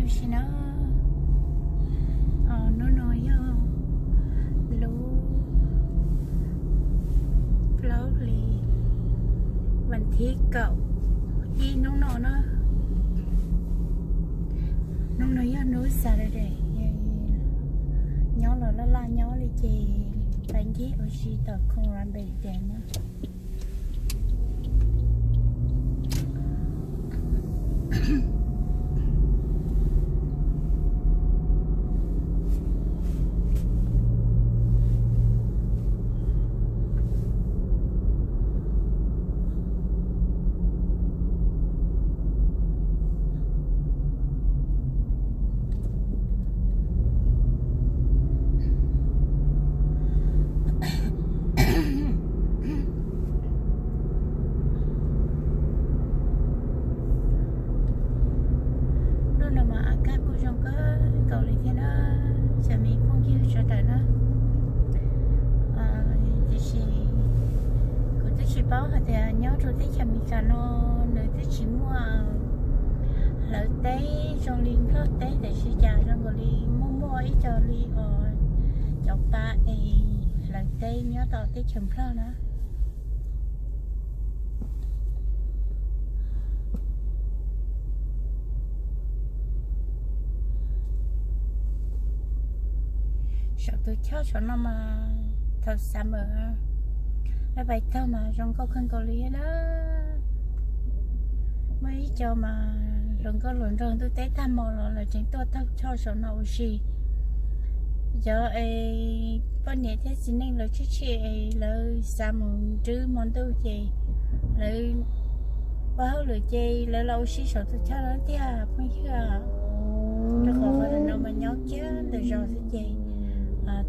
Si na, hnub no yog lub plaub hlis, vas thib kaum ib hnub no na. Hnub no yog hnub Saturday, nyob los laj laj nyob li ces pais ncig ua si tom Cooperstown na. Hnub no mas a kaj kuj zoo kawg nkaus li thiab na, cov me phooj ywg sawv daws na. Tiam sis kuv twb tsis paub hais tias nyob rau teb chaws Amelikas no nws twb tsis muaj hlawv teb zoo li Nplog teb, tiam sis cas zoo nkaus li muaj muaj ib co li os, cov pa es hlawv teb nyob tom teb chaws Nplog na. Saum tus choj saum no mas thaum summer lawv pais taug mas zoo nkauj kawg nkaus li na. Muaj ib co mas hluas nkauj hluas nraug ntuj teb tag hmo los lawv tseem tuaj taug choj saum no ua si. Cov es poj niam thiab txiv neej lawv tsheb tshiab es lawv xav mus nrwb hmo ntuj ces lawv ua hauj lwm ces lawv los ua si saum tus choj no tiag phooj ywg. Rau qhov qhov no mas nyob kiag ntawm zos xwb ces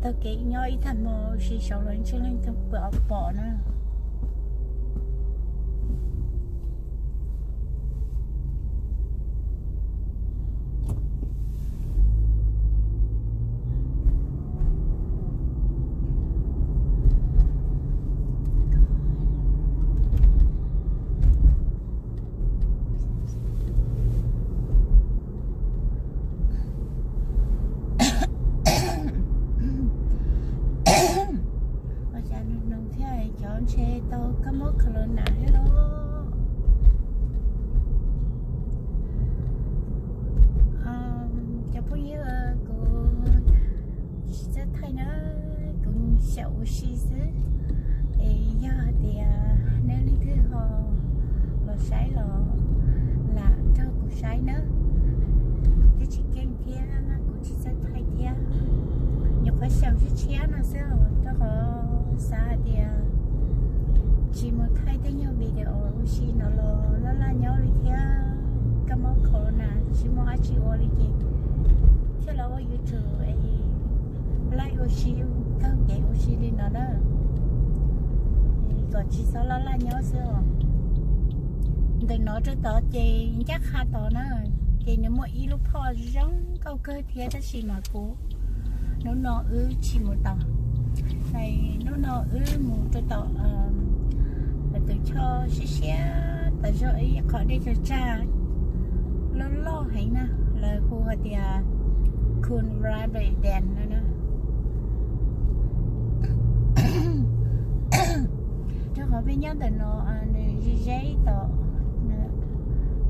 taug kev nyob ib tag hmo ua si saud los ntshe leej twg pom pom na. Ua cas nws nug thiab cov ntshe tau kab mob corona thiab los. Cov phooj ywg, kuv tsis txawj thaij na, kuv xyaum ua si xwb. Es yog hais tias nej leej twg ho los saib los lam nrog kuv saib nawb. Kuv twb tsis keej thiab kuv tsis txawj thaij thiab. Nyuam qhuav xyaum tshiab tshiab no xwb os, rau qhov xav hais tias tsis mus thaij tej nyuag video ua si no los laj laj nyob li thiab, kab mob corona tsis muaj dab tsi ua li ces thiaj los ua YouTube es laij ua si, taug kev ua si li no na, kom tsis txhob laj laj nyob xwb os. Ntawm no rau tod ces ncaj qha tod na, ces nws muaj ib lub phom zoo nkauj kawg thiab tab sis mas kuv hnub no wb tsis mus tod. Hnub no wb mus rau tom tus choj siab siab tas zog ib qho dej tsag tsag loj loj heev na, lawv hu hais tias Coon Rapids Dam no na. Rau qhov peb nyob ntawm no nws ze ze tod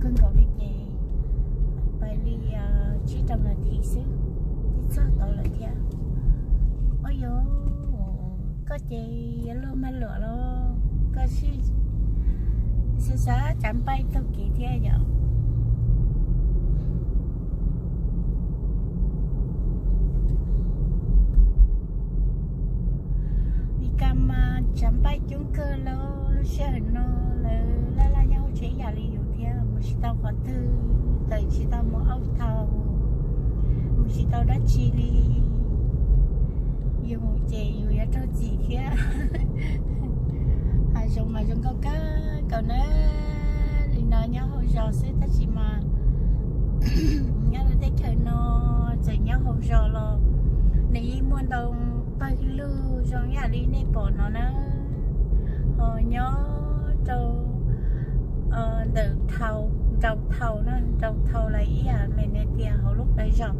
kawg nkaus li ces pais li tsib rau nas this xwb twb txog tod lawm thiab. Ua yog koj ces yuav luag mag luam los koj xav xav tsav npaij taug kev thiab yom. Meskas mas tsav npaij coob kawg, lub sij hawm no lawv laj laj nyob hauv tsev ib yam li yus thiab, mus tsis tau qhov twg, tawm tsis tau mus out of town, mus tsis tau dab tsi li. Yus mus ces yus yuav raug txim thiab. Hav zoov mas zoo nkauj kawg nkaus na, li no nyob hauv zos xwb tab sis mas nyob rau teb chaws no txawm nyob hauv zos los nws yeej muaj ntoo pawg lug zoo ib yam li nej pom no na. Ho nyob rau ntawm downtown na, downtown los ib yam li nej tias hauv lub Zos.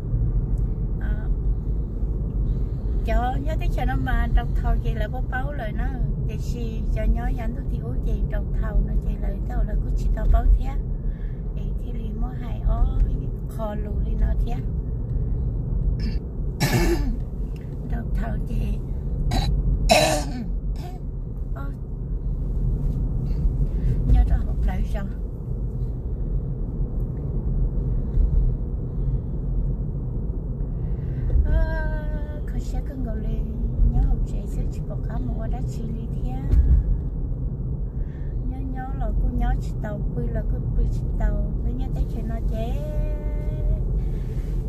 Cov nyob teb chaws no mas downtown ces lawv paub paub lawm na, tiam sis cov nyob yav ntuj tim ub ces downtown no ces lawv tej zaum lawv kuj tsis tau paub thiab, es thiaj li muab hais ob qho lus li no thiab. Downtown ces nyob rau hauv plawv zos. Kho siab kawg nkaus li, nyob hauv tsev xwb tsis pom qab mus ua dab tsi li thiab. Nyob nyob los kuj nyob tsis taus, pw los kuj pw tsis taus, twb nyob teb chaws no ces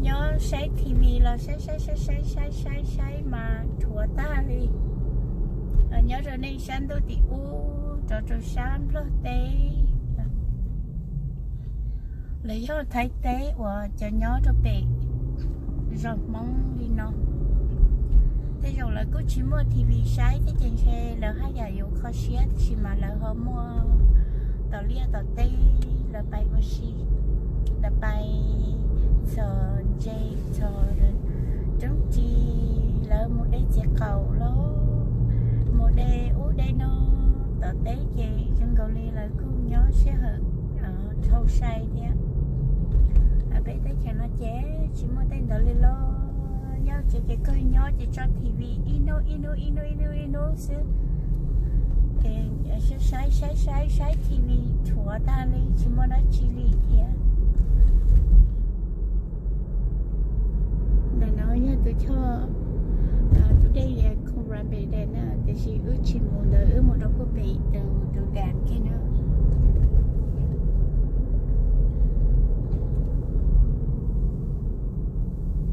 nyob saib T V los saib saib saib saib saib saib saib mas dhuav tag li. Nyob rau nej sab ntuj tim ub rov rau sab Nplog teb, los yog Thaib teb uas cov nyob rau pem zos Hmoob li no, tej zaum lawv kuj tsis muaj T V saib thiab ces ntshe lawv haj yam yuav kho siab, tiam sis mas lawv ho muaj tom liaj tom teb, lawv pais ua si, lawv pais txhos ntse txhos roob ris, lawv mus de txiv qaum los mus de ub de no tom teb ces zoo nkaus li lawv kuj nyob sij hawm dhau sai thiab. Peb teb chaws no ces tsis muaj tej ntawd li los, nyob tsev ces kawg nyob ces tso T V ib hnub ib hnub ib hnub ib hnub ib hnub xwb. Ces saib saib saib saib T V dhuav tag li tsis muaj dab tsi li thiab. Ntawm no yog tus choj, tus dej Cooranbeddon na, tiam sis wb tsis mus ntawd, wb mus rau puag pem tus tus dam kiag na.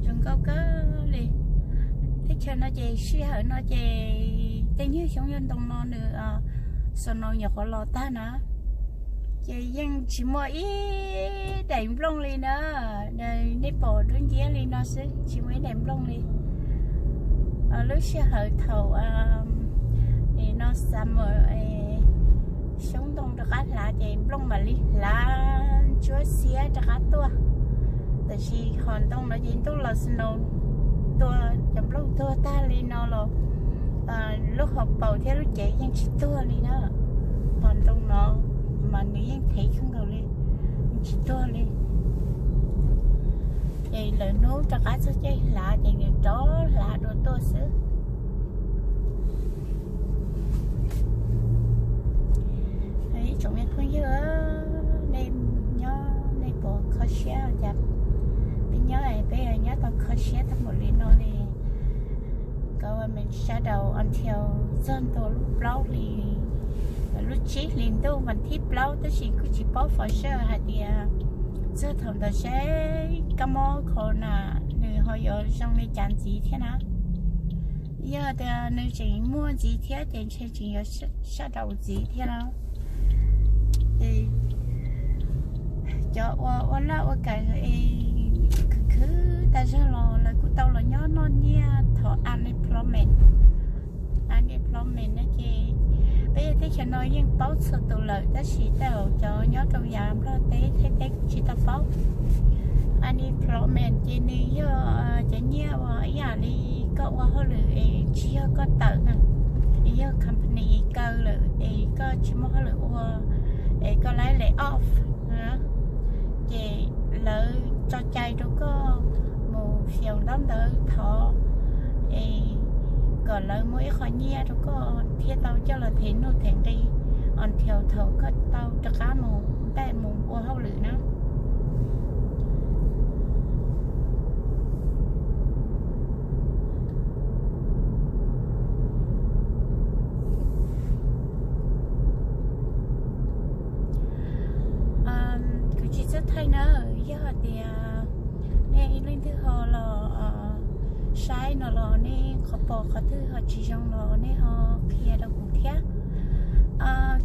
Zoo nkauj kawg li. Teb chaws no ces sij hawm no ces tej nyuag xyoob yog ntoo no nws snow nyuam qhuav los tag na, ces yeej tsis muaj ib daim nplooj li na. Nej pom dub nciab li no xwb, tsis muaj ib daim nplooj li. Lub sij hawm thaum no summer, xyoob ntoo rov qab hlav ces nplooj mam li hlav ntsuab xiab rov qab tuaj. Tiam sis hos ntoo no ces ntuj los snow tuaj, cov nplooj tuag tag li no los lub hauv paus thiab lub cev yeej tsis tuag li na. Hos ntoo no mas nws yeej thev kawg nkaus li, tsis tuag li. Ces lawv hnub rov qab txog caij hlav ces nws rov hlav dua tuaj xwb. Ib tsoom me phooj ywg, nej nyob nej puas kho siab cas? Peb nyob peb nyob tau kho siab tau npaum li no li. Government shutdown until txog ntua lub plaub hlis, lub tsib hlis ntuj vas thib plaub, tab sis kuj tsis paub for sure hais tias txog thaum ntawd seb kab mob corona nws ho yuav zoo li cas ntxiv thiab na. Yog tias nws tseem muaj ntxiv thiab ces ntshe tseem yuav shutdown ntxiv thiab na. Cov ua ua laj ua kam es khwv khwv tag zog los lawv kuj tau los nyob noj nyiaj thov unemployment. Unemployment no ces peb teb chaws no yeej paub txhua tus lawm, tab sis tej zaum cov nyob rau yav Nplog teb Thaib teb kuj tsis tau paub. Unemployment ces nws yog cov nyiaj uas ib yam li koj ua hauj lwm es tsis yog koj tawm na, es yog company kaw lawm es koj tsis muaj hauj lwm ua, es koj laib lay off, ces lawv tso cai rau koj mus xyaum ntaub ntawv thov, es kom lawv muab ib qho nyiaj rau koj thiaj tau coj los them nuj them nqi until thaum koj tau rov qab mus back mus ua hauj lwm na. Kuv tsis txawj thaij na, yog hais tias nej leej twg ho los saib no los nej qhov pom qhov twg ho tsis zoo los nej ho qhia rau kuv thiab.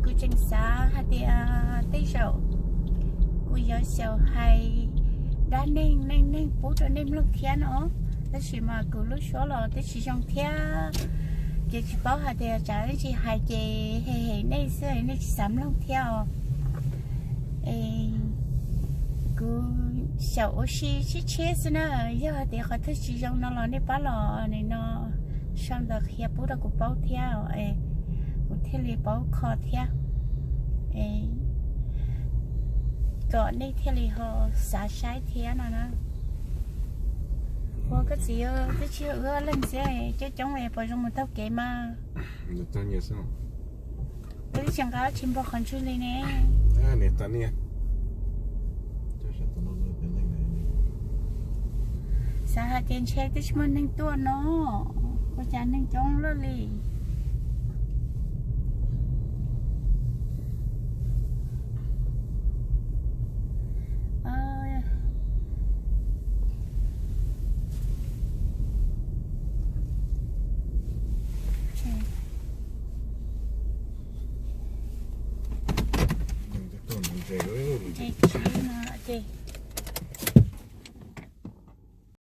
Kuv tseem xav hais tias tej zaum kuv yuav xyaum hais dab neeg neej neeg pub rau nej mloog thiab no, tab sis mas kuv lub suab los twb tsis zoo thiab, ces tsis paub hais tias tsam tsis hais ces hem hem nej xwb nej tsis xav mloog thiab os. Es kuv Xyaum ua si tshiab tshiab xwb na, yog hais tias qhov twg tsis zoo no los nej pab los nim no sau ntawv qhia pub rau kuv paub thiab, kuv thiaj li paub kho thiab, kom nej thiaj li ho xav saib thiab no na. Ua koj txiv, twb tsis yog wb ob leeg xwb, coob coob es puas zoo mus taug kev mas. Wb tsis nqa tsis npog qhov ntswg li ne. Xav hais tias ntshe twb tsis muaj neeg tuaj no, ua cas neeg coob luaj li. Ces